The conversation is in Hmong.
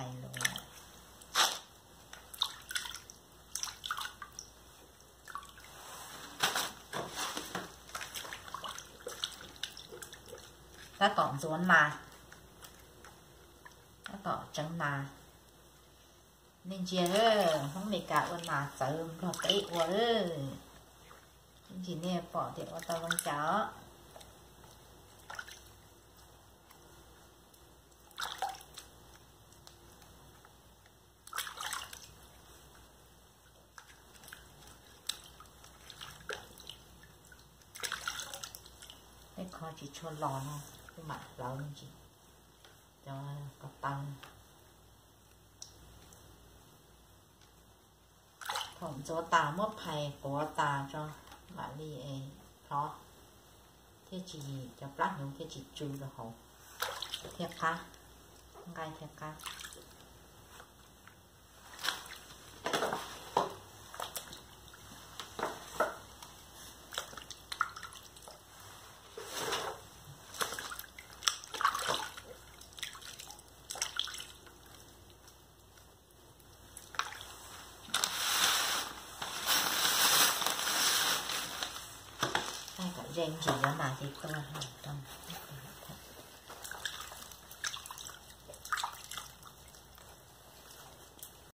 Hais lus. Tab tom ntxuav nas, tab tom tseev nas. Nej ntsia, Hmoob Mes Kas ua nas txawv Nplog peb ua. Ib ntsis nej pom tias ua tau zoo cas os. Tej qho tsis tshua los no kuv mam hlawv me ntsis cov ko taw. Thaum ntxuav tas muab phais quav tas tso mam li es plhov, thiaj tsis, cov plab hnyuv thiaj tsis tsw rau hauv, thiaj qab, nqaij thiaj qab. Kom ze ntsis cov nas ces tua rau.